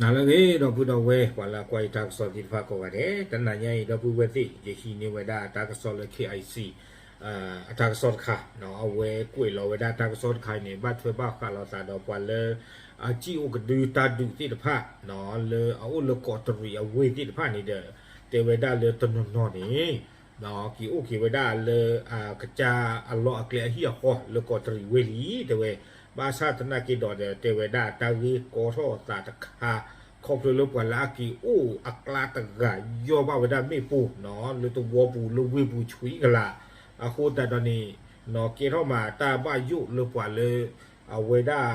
နၤလၢအဂ့ၤ ဒီပုၢ်ဒီဝဲၢ် ပှၤလၢအကွၢ်ယတၢ်ကစီၣ်သ့ၣ်တဖၣ်ကိးဂၤဒဲး, တနၤညါအံၤ ဒီပုၢ်ဝဲၢ်သ့ၣ် ယဟံးန့ၢ်ဝဲဒၣ်တၢ်ကစီၣ်လၢ KIC အတၢ်ကစီၣ်တခါ, အဝဲကွဲးလီၤဝဲဒၣ်တၢ်ကစီၣ်တခါအံၤန့ၣ် ဘၣ်ထွဲဘၣ်ဃးလိာ်သးဒီးပှၤလၢ အစံၣ်အိၣ်ကဒုတၢ်ဒုးသ့ၣ်တဖၣ် လၢအအိၣ်လၢကီးတရံးအဝ့ၢ်သ့ၣ်တဖၣ်န့ၣ်ဒီး တဲဝဲဒၣ်လၢတနီၤနီၤန့ၣ် က့ၤအိၣ်က့ၤဝဲဒၣ်လၢ ကစၢ်အလီၢ်အကျဲအဟံၣ်အဃီလၢကီးတရံးဝ့ၢ်လံ တဲဝဲ, ဘၣ်ဆၣ်သနာ်က့ဒီး တဲဝဲဒၣ်တၢ်ဂ့ၢ်ကီထီၣ်အသးတခါ ခီဖျိလၢပှၤလၢအက့ၤအိၣ်အကျါတဂၤ ယီၢ်ဘၣ်ဝဲဒၣ်မ့ၣ်ပိၢ် လၢသဝီပူၤလၢဝ့ၢ်ပူၤဆှံကလာ်, အဃိသတးဒီးန့ၣ် ကဲထီၣ်မးတၢ်ဘၣ်ယိၣ်လၢပှၤလၢ အဝဲဒၣ်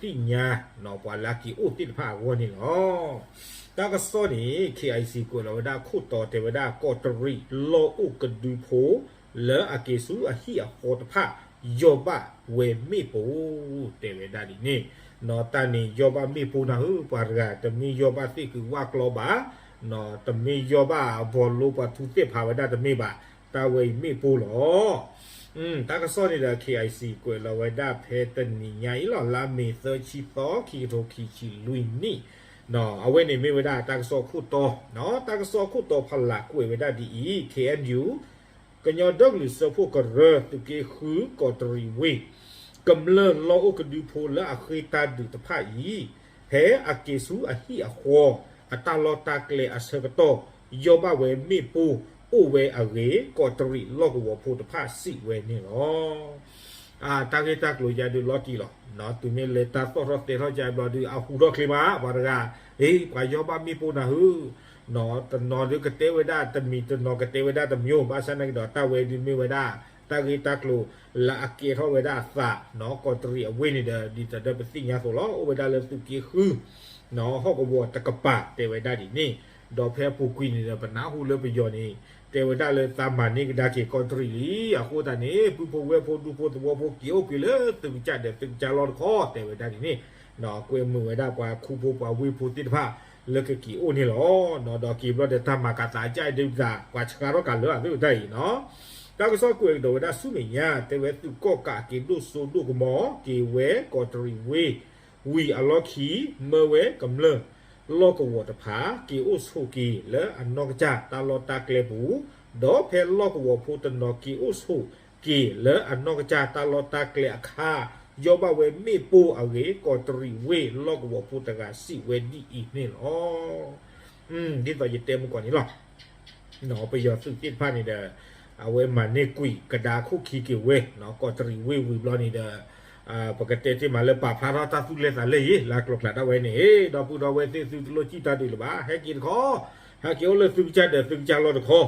သ့ၣ်ညါ ပှၤလၢအက့ၤအိၣ်သ့ၣ်တဖၣ်အဂီၢ်န့ၣ်လီၤ. တၢ်ကစီၣ်န့ၣ် KIC ကွဲးလီၤဝဲဒၣ်ခိၣ်တီတဲဝဲဒၣ် ကီးတရံးလီၢ်အိၣ်ကဒုဖိ လၢအက့ၤဆူအဟံၣ်အဃီတဖၣ် ယီၢ်ဘၣ်ဝဲမ့ၣ်ပိၢ် တဲဝဲဒၣ်ဒ်န့ၣ်, တၢ်န့ၣ်ယီၢ်ဘၣ်မ့ၣ်ပိၢ်နၤဧၢ ပှၤတဂၤ တမ့ၢ်ယီၢ်ဘၣ်သ့ၣ်ကုၤဝၣ်ကျီဘၣ်, တမ့ၢ်ယီၢ်ဘၣ်ဘီလိပှၤထူသ့ၣ်ဖးဝဲဒၣ်တမ့ၢ်ဘၣ်, တၢ်ဝဲအံၤမ့ၣ်ပိၢ်လီၤ. တၢ်ကစီၣ်န့ၣ်ဒီး KIC ကွဲးလီၤဝဲဒၣ်ဖဲတနံၤညါအံၤလီၤ လါမ့ၤသၢဆံသီ ခံကထိခံဆံလွံၢ်နံၣ်, အဝဲန့ၣ်မ့ၢ်ဝဲဒၣ်တၢ်ကစီၣ်ခိၣ်တီ, တၢ်ကစီၣ်ခိၣ်တီဖီလာ်ကွဲးဝဲဒၣ်ဒ်အံၤ, KNU ကညီဒီကလုာ်စၢဖှိၣ်ကရၢ သုးက့ဃု ကီးတရံးဝ့ၢ် ကမျၢၢ်လီၢ်အိၣ်ကဒုဖိလၢအဃ့တၢ်ဒုးတဖၣ်အံၤ ဖဲအက့ၤဆူအဟံၣ်အဃီ အတၢ်လီၢ်တၢ်ကျဲအဆၢကတီၢ် ယီၢ်ဘၣ်ဝဲမ့ၣ်ပိၢ်အိၣ်ဝဲအဂ့ၢ် ကီးတရံးလီၢ်ကဝီၤဖိတဖၣ်စံးဝဲန့ၣ်လီၤ. တၢ်ဂ့ၢ်တၢ်ကျိၤယါဒုးလီၤတံၢ်လီၤ, တုၤမ့ၢ်လၢတၢ်သီၣ်ထီၣ်သဲထီၣ်ကဘျီဒုး အဟူထီၣ်ချ့မး ပှၤတဂၤ, အ့ ပှၤယီၢ်ဘၣ်မ့ၣ်ပိၢ်နၤဧၢ, တနီၤဒုးကတဲဝဲဒၣ်တမံၤ တနီၤကတဲဝဲဒၣ်တမံၤ, ဘၣ်ဆၣ်သနာ်က့ဒီး တၢ်ဝဲဒုးမ့ၢ်ဝဲဒၣ် တၢ်ဂ့ၢ်တၢ်ကျိၤလၢအကဲထီၣ်ဝဲဒၣ်အသး, ကီးတရံးအဝ့ၢ်န့ၣ်ဒီး ဒ်သိးဒီးပသ့ၣ်ညါအသိးလီၤ အိၣ်ဝဲဒၣ်လၢသုးက့ဃု ဟီၣ်ကဝီၤတကပၤ တဲဝဲဒၣ်ဒ်န့ၣ်, ဒီးဖဲအပူၤကွံာ်န့ၣ်ဒီး ပနၢ်ဟူလၢပယီၤန့ၣ် တဲဝဲဒၣ်လၢသးမၤန့ၢ်ကဒါက့ၤကီးတရံးလံ, အဃိသတးန့ၣ် ပုၢ်ဖိဝဲၢ်ဖိဒူဖိသဝီဖိက့ၤအိၣ်က့ၤလၢသုးကစၢ်ဒီးသုးကစၢ်လီၢ်တခီ တဲဝဲဒၣ်ဒ်န့ၣ်, ကွဲမုာ်ဝဲဒၣ်ပှၤခူဖိပှၤဝ့ၢ်ဖိသ့ၣ်တဖၣ် လၢကက့ၤအိၣ်န့ၣ်လီၤ. ဒီးက့ၤဘျီဒီးတၢ်မၤကၤသးအကၢ်အံၤဒုးသး ပှၤဆှၢထီၣ်ကၤလၢအသုးတၢ်အံၤနီၤ, တၢ်ကစီၣ်ကွဲးကဒီးဝဲဒၣ်ဆူမဲာ်ညါ တဲဝဲသုးကီၣ်ကးက့ၤဒိၣ်စိဒိၣ်ကမီၤ က့ၤဝဲကီးတရံးဝ့ၢ် ဝံၤအလီၢ်ခံ မၢဝဲကမျၢၢ်လီၢ်ကဝီၤတဖၣ် က့ၤအိၣ်ဆိးက့ၤလၢအနီၢ်ကစၢ်တၢ်လီၢ်တၢ်ကျဲပူၤ, ဒီးဖဲလီၢ်ကဝီၤဖိတနီၤက့ၤအိၣ်ဆိးက့ၤလၢအနီၢ်ကစၢ်တၢ်လီၢ်တၢ်ကျဲအခါ ယီၢ်ဘၣ်ဝဲမ့ၣ်ပိၢ်အဂ့ၢ် ကီးတရံးဝ့ၢ်လီၢ်ကဝီၤဖိတဂၤစံးဝဲဒ်အံၤန့ၣ်လီၤ. ဒ်သိးယတဲမုၢ်ကီၢ်န့ၣ်လီၤ. ပယီၤသုးသ့ၣ်တဖၣ်န့ၣ်ဒီး အဝဲမၤန့ၢ်ကွံာ်ကဒါခိၣ်ခံက့ၤဝဲ ကီးတရံးဝ့ၢ်ဝံၤဘျီန့ၣ်ဒီး ပကတဲတ့ၢ်မးလၢပာ်ဖျါထီၣ်တၢ်သူၣ်လဲၢ်သးလဲၢ်ယံၤ လၢကျိၤကျဲဒၣ်ဝဲန့ၣ် ဒီပုၢ်ဒီဝဲၢ်သ့ၣ်သုတလိၣ်စံၣ်တၢ်ဒုးလၢၤဘၣ် ဟဲက့ၤတခီ ဟဲက့ၤအိၣ်လၢသုကစၢ်ဒီးသုကစၢ်လီၢ်တခီ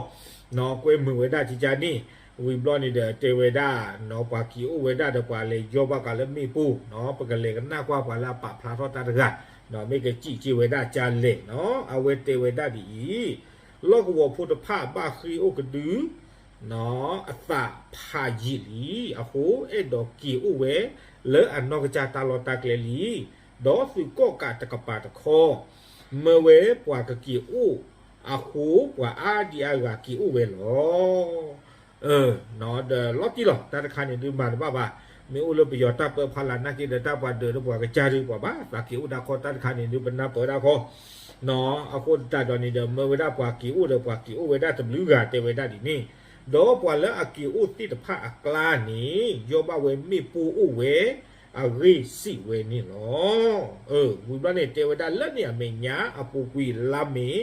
ကွဲမုာ်ဝဲဒၣ်ကကန့ၣ် ဝံၤဘျီန့ၣ်ဒီးတဲဝဲဒၣ် ပှၤက့ၤအိၣ်ဝဲဒၣ်ဒီးပှၤလဲၤယီၢ်ဘၣ်ကးလၢမ့ၣ်ပိၢ် ပကလဲၤကနၣ်ကွၢ်ပှၤလၢအပာ်ဖျါထီၣ်တၢ်တဂၤ မ့ၢ်ကစံးက့ၤဝဲဒၣ်ကလဲၣ်နီၤ အဝဲတဲဝဲဒၣ်ဒ်အံၤ လီၢ်ကဝီၤဖိတဖၣ်ဘၣ်ဃ့ၢ်အိၣ်ကဒု အသးဖးယံာ်လံအဃိ အဲၣ်ဒိးက့ၤအိၣ်ဝဲလၢအနီၢ်ကစၢ်တၢ်လီၢ်တၢ်ကျဲလံ, ဒီးသုးကီၣ်ကးတကပၤတခီ မၢဝဲပှၤကက့ၤအိၣ်အဃိ ပှၤအါဒံအါဂၤက့ၤအိၣ်ဝဲလီၤ. ဒီးလီၤတံၢ်လီၤ တၢ်တခါန့ၣ်ဒုးမၤတဘၣ်ဘၣ်, မ့ၢ်အိၣ်လၢပယီၤတၢ်ပၢဖီလာ်နာ်က့ဒီး တၢ်ပှၤဒၢးဒီးပှၤကစၢ်ဒုး ပှၤဘၣ်သးက့ၤအိၣ်ဒၣ်ခီ တၢ်တခါန့ၣ်ဒုးပနၢ်ပၢၢ်ဒၣ်ခီ အဃိသတးဒီးန့ၣ်ဒီး မၢဝဲဒၣ်ပှၤက့ၤအိၣ်ဒီးပှၤက့ၤအိၣ်ဝဲဒၣ်တဘျုးဂၤတဲဝဲဒၣ်ဒ်န့ၣ်, ဒီးပှၤလၢအက့ၤအိၣ်သ့ၣ်တဖၣ်အကျါန့ၣ် ယီၢ်ဘၣ်ဝဲမ့ၣ်ပိၢ်အိၣ်ဝဲအဂ့ၢ်စံးဝဲန့ၣ်လီၤ. ဝံၤဘျီန့ၣ် တဲဝဲဒၣ်လၢန့ၣ်အမဲာ်ညါအပူၤကွံာ်လါမ့ၤ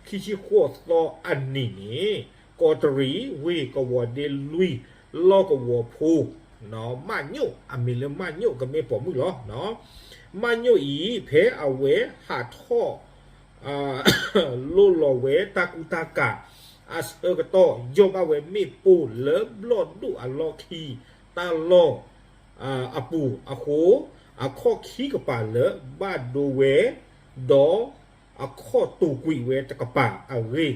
ခံဆံဃိးသီအနံၤန့ၣ် ကီးတရံးဝ့ၢ်ကဝီၤဒ့လွံၢ် လီၢ်ကဝီၤဖိ မၢ်ညိၣ် အမံၤလၢမၢ်ညိၣ်ကမ့ၢ်ပိာ်မုၣ်လီၤ. မၢ်ညိၣ်အံၤ ဖဲအဝဲဟးထီၣ် လိၣ်လီၤဝဲတၢ်ကူတၢ်ကၤ အဆၢကတီၢ် ယီၢ်ဘၣ်ဝဲမ့ၣ်ပိၢ်လၢဘျီၣ်ဒိၣ်အလီၢ်ခံ တၢ်လီၢ်အပူၤအဃိ အခီၣ်ခံကပၤလၢဘၣ်ဒိဝဲ ဒီးအခီၣ်တူာ်ကွံာ်ဝဲတကပၤအဂ့ၢ်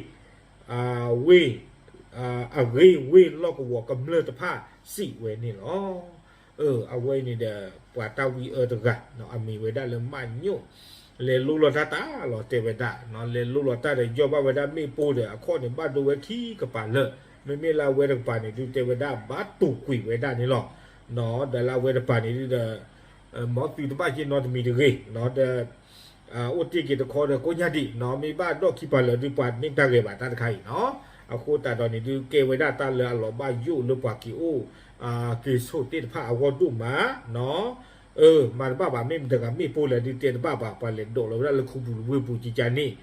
ဝ့ၢ် အဂ့ၢ်ဝ့ၢ်လီၢ်ကဝီၤကမျၢၢ်တဖၣ်စံးဝဲန့ၣ်လီၤ. အဝဲအံၤန့ၣ်ဒီး ပှၤတၢ်ဝံအၢတဂၤ အမံၤဝဲဒၣ်လၢမၢ်ညိၣ် လဲၤလိလီၤတၢ်တၢ်လီၤတဲဝဲဒၣ် လဲၤလိလီၤတၢ်ဒီးယီၢ်ဘၣ်ဝဲဒၣ်မ့ၣ်ပိၢ်ဒီး အခီၣ်န့ၣ်ဘၣ်ဒိဝဲခံကပၤလၢာ် မ့မ့ၢ်လၢအဝဲတကပၤန့ၣ်ဒုးတဲဝဲဒၣ်ဘၣ်တူာ်ကွံာ်ဝဲဒၣ်န့ၣ်လီၤ. ဒီးလၢအဝဲတကပၤန့ၣ်ဒုးဒီး မ်သုတဘၣ်ယဲၢ်နီတမံၤတဂ့ၤ ဒီး အိၣ်တ့ၢ်က့ၤတခီဒီးကိးညါဒံးနီၤ, မ့ၢ်ဘၣ်ဒီၣ်ခံပၤလၢာ်ဒုးပှၤန့ၢ်တၢ်ဂဲၤဘၣ်တၢ်တခါအံၤနီၤ. အဃိသတးဒီးန့ၣ်ဒုး ကဲဝဲဒၣ်တၢ်လၢအလီၤဘၣ်ယိၣ်လၢပှၤက့ၤအိၣ် က့ၤဆိးသ့ၣ်တဖၣ်အဂီၢ်ဒိၣ်မးနီၤ. အၢ မၤတဘၣ်ဘၣ် မ့ၢ်မတၤဂၤမ့ၣ်ပိၢ်လၢဒုးတဲတဘၣ်ဘၣ် ပှၤလဲၤဒိးလီၤဝဲဒၣ်လၢခူပူၤဝ့ၢ်ပူၤကကန့ၣ်,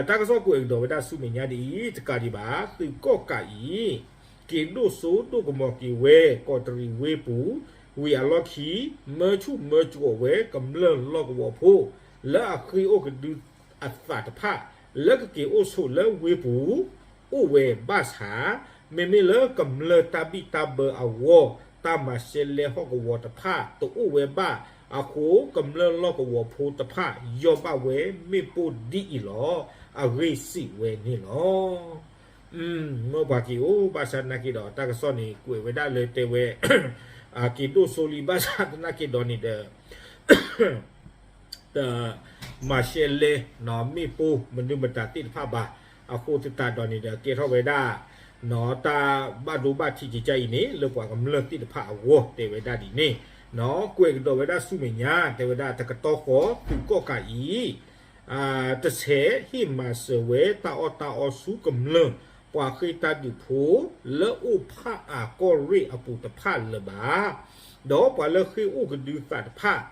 တၢ်ကစီၣ်ကွဲးကဒီးဝဲဒၣ်ဆူမဲာ်ညါဒ်အံၤ တကးဒံးဘၣ် သုးကီၣ်ကးအံၤ က့ၤဒိၣ်စိဒိၣ်ကမီၤက့ၤဝဲ ကီးတရံးဝ့ၢ်ပူၤ, ဝံၤအလီၢ်ခံ မၢဆူၣ်မၢကၠီးဝဲကမျၢၢ်လီၢ်ကဝီၤဖိ လၢအဃ့ၢ်အိၣ်ကဒုအသးတဖၣ် လၢကက့ၤအိၣ်ဆိးလၢဝ့ၢ်ပူၤ အိၣ်ဝဲဘၣ်ဆၣ်, မ့မ့ၢ်လၢကမျၢၢ်တၢ်ဘံၣ်တၢ်ဘၢအဂီၢ် တၢ်မၤရှဲလဲဟီၣ်ကဝီၤတဖၣ် တအိၣ်ဝဲဘၣ်အဃိ ကမျၢၢ်လီၢ်ကဝီၤဖိတဖၣ် ယီၢ်ဘၣ်ဝဲမ့ၣ်ပိၢ်ဒ်အံၤလီၤ. အဂ့ၢ်စံးဝဲန့ၣ်လီၤ. မ့ၢ်ပှၤက့ၤအိၣ်ဘၣ်ဆၣ်သနာ်က့ဒီး တၢ်ကစီၣ်န့ၣ် ကွဲးဝဲဒၣ်လၢတဲဝဲ က့ၤဒိၣ်စိလံဘၣ်ဆၣ်သနာ်က့ဒီးန့ၣ်ဒီး တမၤရှဲလဲ မ့ၣ်ပိၢ်မနုၤမတၤသ့ၣ်တဖၣ်ဘၣ်. အဃိသတးဒီးန့ၣ်ဒီး ကဲထီၣ်ဝဲဒၣ် တၢ်ဘၣ်ဒိဘၣ်ထံးကကါအံၤန့ၣ် လၢပှၤကမျၢၢ်သ့ၣ်တဖၣ်အဂီၢ် တဲဝဲဒၣ်ဒ်န့ၣ်, ကွဲးကဒီးဝဲဒၣ်ဆူမဲာ်ညါ တဲဝဲဒၣ်တကတီၢ်ဃီ သုးကီၣ်ကးအံၤ တဆဲးဟ့ၣ်မၤစၢၤဝဲတၢ်အီၣ်တၢ်အီဆူကမျၢၢ် ပှၤဃ့ၢ်တၢ်ဒုးဖိ လၢအိၣ်ဖၣ်အၣ်ကီၢ်ရ့ၣ်အပူၤတဖၣ်လၢၤဘၣ်. ဒီးပှၤလၢဃ့ၢ်အိၣ်ကဒုသးတဖၣ်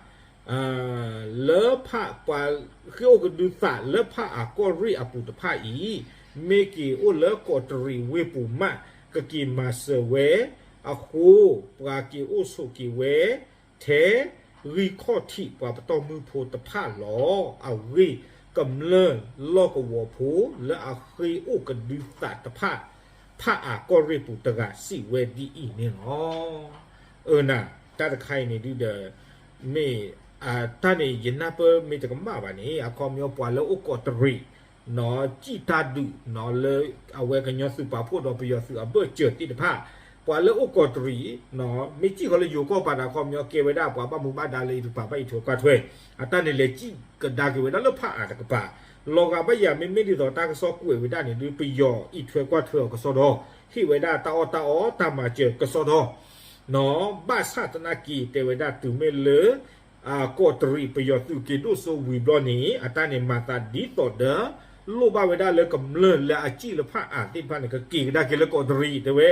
လၢဖၣ် ပှၤဃ့ၢ်အိၣ်ကဒုသးလၢဖၣ်အၣ်ကီၢ်ရ့ၣ်အပူၤတဖၣ်အံၤ မ့ၢ်က့ၤအိၣ်လၢကီးတရံးဝ့ၢ်ပူၤမး ကက့ၤမၤစၢၤဝဲအဃိ ပှၤက့ၤအိၣ်ဆိးက့ၤဝဲ ထဲဂံၢ်ခီၣ်ထံးပှၤပတီၢ်မုၢ်ဖိတဖၣ်လီၤ. အဂ့ၢ်ကမျၢၢ်လီၢ်ကဝီၤဖိ လၢအဃ့ၢ်အိၣ်ကဒုသးတဖၣ် ဖၣ်အၣ်ကီၢ်ရ့ၣ်ပူၤတဂၤစံးဝဲဒ်အံၤန့ၣ်လီၤ. အၢနၤ တၢ်တခါအံၤန့ၣ်ဒုဒီး မ့ၢ် တၢ်န့ၣ်ယနၢ်ပၢၢ်မ့ၢ်တကမၣ်ဘၣ်န့ၣ် အခီပညီပှၤလၢအိၣ်ကီးတရံး စံၣ်တၢ်ဒုး လၢအဝဲကညီသုးပာ်ဖှိၣ်ဒီးပယီၤသုးအဘၢၣ်စၢၤသ့ၣ်တဖၣ် ပှၤလၢအိၣ်ကီးတရံး မ့ၢ်စံၣ်ဃီလၢယိၤကီၢ်ပၤဒီး အခီပညီကဲဝဲဒၣ်ပှၤဘၣ်မူဘၣ်ဒါလၢအံးတကပၤဘၣ်အံးထွဲကွၢ်ထွဲ အတၢ်န့ၣ်လဲၤစံၣ်ကဒါက့ၤဝဲဒၣ်လၢဖၣ်အၣ်တကပၤ လီၤဂာ်ဘၣ်ယၤ မ့မ့ၢ်ဒ်သိးတၢ်ကစီၣ်ကွဲးဝဲဒၣ်န့ၣ်ဒု ပယီၤအံးထွဲကွၢ်ထွဲအီၤကစီဒီ ဟ့ၣ်ဝဲဒၣ်တၢ်အီၣ်တၢ်အီတၢ်မၤစၢၤကစီဒီ ဘၣ်ဆၣ်သနာ်က့ တဲဝဲဒၣ်တုၤမ့ၢ်လၢ ကီးတရံးပယီၤသုးက့ၤဒိၣ်စိဝံၤဘျီန့ၣ် အတၢ်န့ၣ်မၤသးဒ်သိးဒီး လိၣ်ဘၣ်ဝဲဒၣ်လၢကမျၢၢ်လၢအစံၣ်လၢဖၣ်အၣ်သ့ၣ်တဖၣ်န့ၣ် ကက့ၤကဒါက့ၤလၢကီးတရံး တဲဝဲ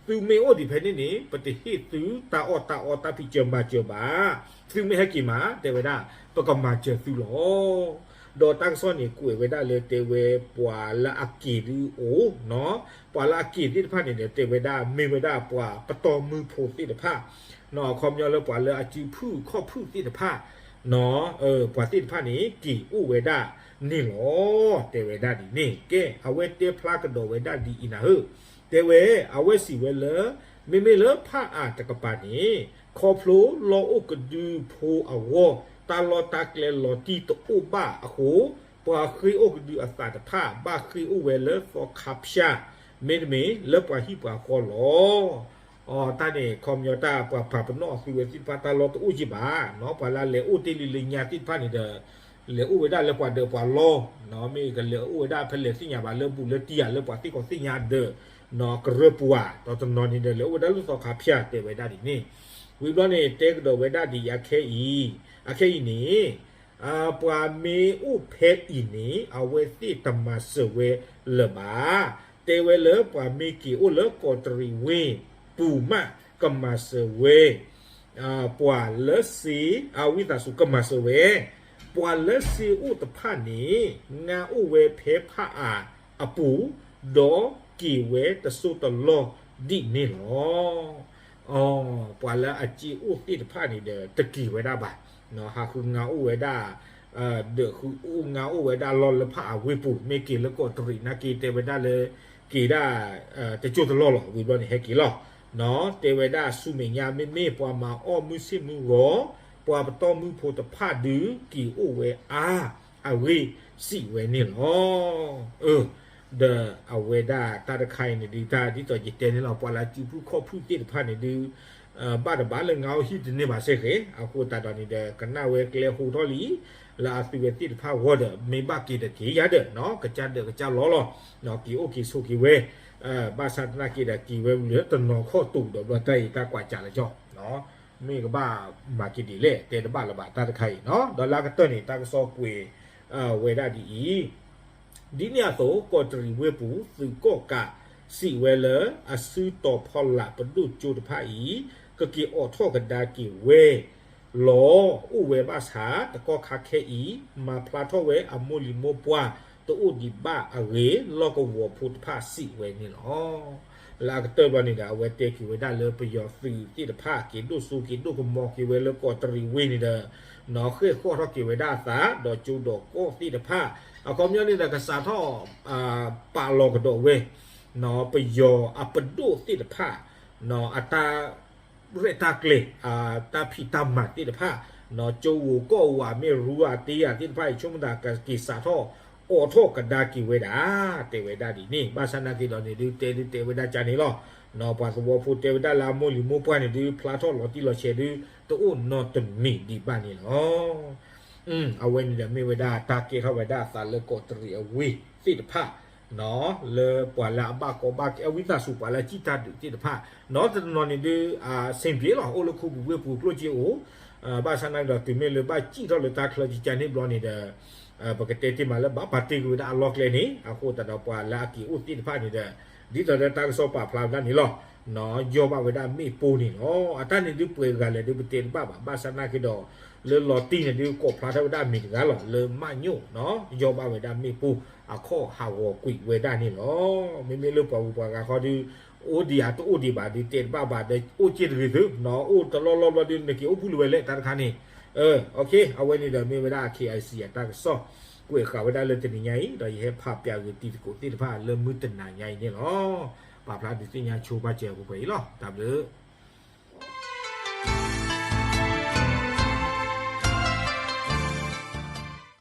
သုမ့ၢ်အိၣ်ဒံးဖဲန့ၣ်န့ၣ် ပတဟ့ၣ်သုတၢ်အီၣ်တၢ်အီတၢ်ဖံးစၢၤမၤစၢၤဘၣ်. သုမ့ၢ်ဟဲက့ၤမး တဲဝဲဒၣ် ပကမၤစၢၤသုလီၤ. ဒီးတၢ်ကစီၣ်န့ၣ် ကွဲးဝဲဒၣ်လၢတဲဝဲပှၤလၢအက့ၤဒုအိၣ် ပှၤလၢအက့ၤသ့ၣ်တဖၣ်န့ၣ်ဒီး တဲဝဲဒၣ်မ့ၢ်ဝဲဒၣ်ပှၤပတီၢ်မုၢ်ဖိသ့ၣ်တဖၣ် အခီပညီလၢပှၤလၢအစုဖုၣ်ခီၣ်ဖုၣ်သ့ၣ်တဖၣ် ပှၤသ့ၣ်တဖၣ်န့ၣ် က့ၤအိၣ်ဝဲဒၣ်န့ၣ်လီၤ. တဲဝဲဒၣ်ဒ်န့ၣ် ကဲ အဝဲတဲဖျါကဒီးဝဲဒၣ်ဒ်အံၤနၤဧၢ, တဲဝဲ အဝဲစံးဝဲလၢ မ့မ့ၢ်လၢဖၣ်အၣ်တကပၤန့ၣ် ခီဖျိလီၢ်အိၣ်ကဒုဖိအဂီၢ် တၢ်လီၢ်တၢ်ကျဲလီၤတံၢ်တအိၣ်ဘၣ်အဃိ ပှၤဃ့ၢ်အိၣ်ကဒုအသးတဖၣ် ဘၣ်ဃ့ၢ်အိၣ်ဝဲလၢသီခါဖၠၣ် မ့တမ့ၢ်လၢပှၤဟံၣ်ပှၤဃီလီၤ. အတၢ်န့ၣ် ခီပညီတၢ်ပှၤပာ်ပနီၣ်အသုဝဲသ့ၣ်တဖၣ် တၢ်လီၢ်တအိၣ်က့ဘၣ်နီၤ, ပှၤလၢအလဲၤအိၣ်တ့ၢ်လံလၢညါသ့ၣ်တဖၣ်န့ၣ်ဒီး လဲၤအိၣ်ဝဲဒၣ်လၢပှၤဒၢးပှၤလီၢ်, မ့ၢ်ကလဲၤအိၣ်ဝဲဒၣ်ဖဲလဲၣ်သ့ၣ်ညါဘၣ် လၢဘူးလၢတံၢ်ဧါ လၢပှၤသ့ၣ်ကီၢ်သ့ၣ်ညါဒၢး ကရၢပူၤဧါ, ဒီးတနီၤန့ၣ်ဒီး လဲၤအိၣ်ဝဲဒၣ်လၢသီခါဖၠၣ် တဲဝဲဒၣ်ဒ်န့ၣ်. ဝံၤဘျီန့ၣ် တဲကဒီးဝဲဒၣ်ဒ်အံၤ အခဲအံၤ, အခဲအံၤန့ၣ် ပှၤမ့ၢ်အိၣ်ဖဲအံၤန့ၣ် အဝဲသ့ၣ်တမၤစၢၤဝဲလၢၤဘၣ်. တဲဝဲလၢပှၤမ့ၢ်က့ၤအိၣ်လၢကီးတရံးဝ့ၢ်ပူၤမး ကမၤစၢၤဝဲ ပှၤလၢစ့ အဝံသးစူၤ ကမၤစၢၤဝဲ ပှၤလၢစ့အိၣ်တဖၣ်န့ၣ် ငါအိၣ်ဝဲဖဲဖၣ်အၣ်အပူၤ, ဒီးက့ၤဝဲတစိၢ်တလီၢ်ဒ်န့ၣ်လီၤ. ပှၤလၢအစ့အိၣ်သ့ၣ်တဖၣ်န့ၣ်ဒီး တက့ၤဝဲဒၣ်ဘၣ်, ဟးဃုငါအိၣ်ဝဲဒၣ် ဒီးဃုအိၣ်ငါအိၣ်ဝဲဒၣ်လီၢ်လၢဖၣ်အၣ်ဝ့ၢ်ပူၤ, မ့ၢ်က့ၤလၢကီးတရံးနာ်က့ တဲဝဲဒၣ်လၢ က့ၤဒၣ် တစိၢ်တလီၢ်လီၤ. ဝံၤဘျီန့ၣ်ဟဲက့ၤလီၤ. တဲဝဲဒၣ်ဆူမဲာ်ညါ မ့မ့ၢ်ပှၤမၤအီၣ်မုၢ်ဆ့ၣ်မုၢ်ဂီၤ, ပှၤပတီၢ်မုၢ်ဖိတဖၣ်ဒုး က့ၤအိၣ်ဝဲအါ, အဂ့ၢ်စံးဝဲန့ၣ်လီၤ. ဒီးအဝဲဒၣ်တၢ်တခါအံၤန့ၣ်ဒုး တၢ်ဒ်သိးယတဲန့ၣ်လီၤ, ပှၤလၢစုဖုၣ်ခီၣ်ဖုၣ်သ့ၣ်တဖၣ်န့ၣ်ဒုး ဘၣ်တဘၣ်လၢငါအိၣ်ဟံၣ်တန့ၢ်ဘၣ်စ့ၢ်ကီး, အဃိသတးဒီးန့ၣ်ဒီး ကနၣ်ဝဲကျဲဟိထီၣ်လံ လၢအသုဝဲသ့ၣ်တဖၣ်ဂီၢ်ဒီး မ့ၢ်ဘၣ်က့ၤဒီးက့ၤယၤဒီး ကစၢ်ဒၢးကစၢ်လီၤလီၤ, က့ၤအိၣ်က့ၤဆိးက့ၤဝဲ, ဘၣ်ဆၣ်သနာ်က့ဒီး က့ၤဝဲလၢတနီၤခီၣ်တူာ်ဒီး ဘျီတၢ်အံၤတၢ်ကွၢ်စးလၢကၠီ မ့ၢ်ကဘၣ်မၤက့ၤဒ်လဲၣ် တဲတဘၣ်လၢၤဘၣ်တၢ်တခါအံၤနီၤ. ဒီးလၢအကတၢၢ်န့ၣ် တၢ်ကစီၣ်ကွဲး ဝဲဒၣ်ဒ်အံၤ, ဒ်န့ၣ်အသိး ကီးတရံးဝ့ၢ်ပူၤ သုးကီၣ်ကးစံးဝဲလၢ အစုတီၤဖီလာ်ပဒိၣ်ကၠိတဖၣ်အံၤ ကက့ၤအိးထီၣ်ကဒါက့ၤဝဲ လီၤ. အိၣ်ဝဲဘၣ်ဆၣ် တကီၢ်ခါခဲအံၤ မၤဖျါထီၣ်ဝဲအမိၢ်လံၤမိၢ်ပှၢ်တအိၣ်ဒံးဘၣ်အဂ့ၢ် လီၢ်ကဝီၤဖိတဖၣ်စံးဝဲန့ၣ်လီၤ. လၢအကတၢၢ်ဘျီန့ၣ်ဒီး အဝဲတဲက့ၤဝဲဒၣ်လၢပယီၤသုးသ့ၣ်တဖၣ် က့ၤဒိၣ်စိက့ၤဒိၣ်ကမီၤက့ၤဝဲလၢကီးတရံးဝ့ၢ်န့ၣ်ဒီး နီၢ်ဃဲၣ်ဃီၣ်ထီၣ်က့ၤဝဲဒၣ်အသး ဒီးကၠိဒီးကီၢ်သ့ၣ်တဖၣ် အခီပညီန့ၣ်ဒီး ကစးထီၣ် ပာ်လီၤကဒီးဝဲ ပယီၤအပဒိၣ်သ့ၣ်တဖၣ် အတၢ် ရဲၣ်တၢ်ကျဲၤ တၢ်ဖံးတၢ်မၤသ့ၣ်တဖၣ် ကၠိဧိၤကီၢ်ဧိၤ မ့ၢ်ရူဧိၤတ့ဧိၤသ့ၣ်တဖၣ်အံၤ ဆိကမိၣ်သးကက့ၤစးထီၣ်အိးထီၣ်ကဒါက့ၤဝဲဒၣ် တဲဝဲဒၣ်ဒ်န့ၣ်. ဘၣ်ဆၣ်နာ်က့ၤဒီးန့ၣ်ဒုး တဲဒုးတဲဝဲဒၣ်ကန့ၣ်လီၤ. ပှၤသဝီဖိတဲဝဲဒၣ်လၢအမိၢ်လံၤမိၢ်ပှၢ်န့ၣ်ဒုး ဖျါထီၣ်လီၤတံၢ်လီၤဆဲးဒုး တအိၣ်နီတမံၤဒံးဘၣ်န့ၣ်လီၤ. အဝဲန့ၣ်ဒီးမ့ၢ်ဝဲဒၣ်တၢ်ကဲထီၣ်ဝဲဒၣ်အသးလၢကီးတရံးအဝ့ၢ်သ့ၣ်တဖၣ် လၢပှၤလၢအဘၣ်ကီဘၣ်ခဲ အဝံသးစူၤ ပှၤလၢအစံၣ်တၢ်ဒုးသ့ၣ်တဖၣ် နီတနီၤန့ၣ်ဒုး အဆင်ပြေလီၤ အိၣ်လၢခူပူၤဝ့ၢ်ပူၤကျိၣ်စ့အိၣ်, ဘၣ်ဆၣ်နာ်က့ၤဒီး တုၤမ့ၢ်လၢဘၣ်စံၣ်ထီၣ်လၢတၢ်ချၢကကန့ၣ်ဘျီန့ၣ်ဒီး ပကတဲတ့ၢ်မးလၢဘၣ်ပာ်တ့ၢ်ကွံာ်ဝဲဒၣ်အလီၢ်ကျဲန့ၣ် အဃိသတးဒီးပှၤလၢအက့ၤအိၣ်သ့ၣ်တဖၣ်န့ၣ်ဒီး ဒ်သိးဒီးတၢ်ကစီၣ်ပာ်ဖျါဝဲဒၣ်န့ၣ်လီၤ. ယီၢ်ဘၣ်ဝဲဒၣ်မ့ၣ်ပိၢ်န့ၣ်လီၤ. အတၢ်န့ၣ်ဒုးပှဲၤဂၤလဲၣ်ဒုးပတဲတဘၣ်ဘၣ် ဘၣ်ဆၣ်နာ်က့ၤဒီး လၢလီၤတံၢ်န့ၣ်ဒုးကိးဖျါထီၣ်ဝဲဒၣ်အမံၤတဂၤလီၤ လၢမးညိၣ် ယီၢ်ဘၣ်ဝဲဒၣ်မ့ၣ်ပိၢ်အခီၣ်ဟးဂီၤကွံာ်ဝဲဒၣ်န့ၣ်လီၤ. မ့မ့ၢ်လၢပှၤဂုၤပှၤဂၤခီဒုး အိၣ်ဒံးဧါတအိၣ်ဒံးဘၣ်ဒုးတဲတဘၣ်ဘၣ်ဒီး အိၣ်စ့ၢ်တဂ့ၤသု အိၣ်တလီၢ်လီၢ်ဘျီဒုး နက့ၤအိၣ်ဖှိၣ်လၢၤဝဲလဲၣ်တၢ်တခါန့ၣ် အဝဲန့ၣ်ဒီးမ့ၢ်ဝဲဒၣ် KIC အတၢ်ကစီၣ် ကွဲးဃာ်ဝဲဒၣ်လၢတနံၤညါအံၤ ဒီးယဟဲဖးပၠးဂ့ၤတံၤသကိးသ့ၣ်တဖၣ်လၢမုၢ်တနၤညါအံၤန့ၣ်လီၤ. ပာ်ဖျါဒုးသ့ၣ်ညါဆိပာ်စၢၤပှဲၤပှဲၤအံၤလီၤ. တၢ်ဘျုး